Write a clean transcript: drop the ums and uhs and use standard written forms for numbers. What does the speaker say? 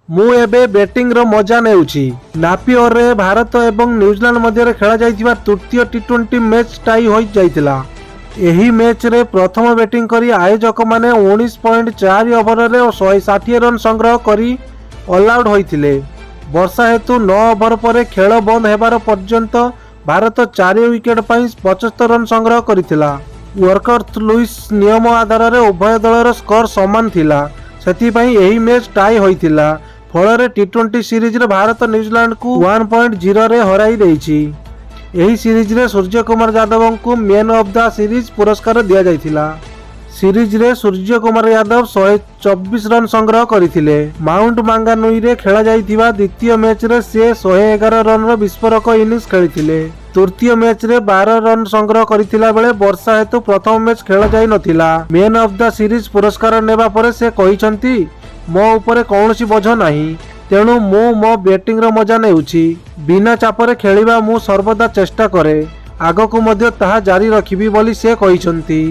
ମୁଁ ଏବେ ବ୍ୟାଟିଂର ମଜା ନେଉଛି। ନାପିୟରରେ ଭାରତ ଏବଂ ନ୍ୟୁଜିଲାଣ୍ଡ ମଧ୍ୟରେ ଖେଳାଯାଇଥିବା ତୃତୀୟ ଟି-20 ମ୍ୟାଚ୍ ଟାଇ ହୋଇଯାଇଥିଲା। ଏହି ମ୍ୟାଚ୍ରେ ପ୍ରଥମ ବ୍ୟାଟିଂ କରି ଆୟୋଜକମାନେ 19.4 ଓଭରରେ 160 ରନ୍ ସଂଗ୍ରହ କରି ଅଲଆଉଟ୍ ହୋଇଥିଲେ। ବର୍ଷା ହେତୁ 9 ଓଭର ପରେ ଖେଳ ବନ୍ଦ ହେବାର ପର୍ଯ୍ୟନ୍ତ ଭାରତ 4 ୱିକେଟ୍ ପାଇଁ 75 ରନ୍ ସଂଗ୍ରହ କରିଥିଲା। ଡକୱର୍ଥ ଲୁଇସ୍ ନିୟମ ଆଧାରରେ ଉଭୟ ଦଳର ସ୍କୋର ସମାନ ଥିଲା। ସେଥିପାଇଁ ଏହି ମ୍ୟାଚ୍ ଟାଇ ହୋଇଥିଲା। ଫଳରେ ଟି-20 ସିରିଜରେ ଭାରତ ନ୍ୟୁଜିଲାଣ୍ଡକୁ 1.0ରେ ହରାଇ ଦେଇଛି। ଏହି ସିରିଜରେ ସୂର୍ଯ୍ୟକୁମାର ଯାଦବଙ୍କୁ ମ୍ୟାନ୍ ଅଫ୍ the series ପୁରସ୍କାର ଦିଆଯାଇଥିଲା। ସିରିଜରେ ସୂର୍ଯ୍ୟକୁମାର ଯାଦବ 124 ରନ୍ ସଂଗ୍ରହ କରିଥିଲେ। ମାଉଣ୍ଟ ମାଙ୍ଗାନୁଇରେ ଖେଳାଯାଇଥିବା ଦ୍ୱିତୀୟ ମ୍ୟାଚ୍ରେ ସେ 111 ରନ୍ର ବିସ୍ଫୋରକ ଇନିଂସ ଖେଳିଥିଲେ। ତୃତୀୟ ମ୍ୟାଚ୍ରେ 12 ରନ୍ ସଂଗ୍ରହ କରିଥିଲା ବେଳେ ବର୍ଷା ହେତୁ ପ୍ରଥମ ମ୍ୟାଚ୍ ଖେଳାଯାଇ ନଥିଲା। ମ୍ୟାନ୍ ଅଫ୍ the series ପୁରସ୍କାର ନେବା ପରେ ସେ କହିଛନ୍ତି, "ମୋ ଉପରେ କୌଣସି ବୋଝ ନାହିଁ। ତେଣୁ ମୁଁ ମୋ ବ୍ୟାଟିଂର ମଜା ନେଉଛି। ବିନା ଚାପରେ ଖେଳିବା ମୁଁ ସର୍ବଦା ଚେଷ୍ଟା କରେ। ଆଗକୁ ମଧ୍ୟ ତାହା ଜାରି ରଖିବି" ବୋଲି ସେ କହିଛନ୍ତି।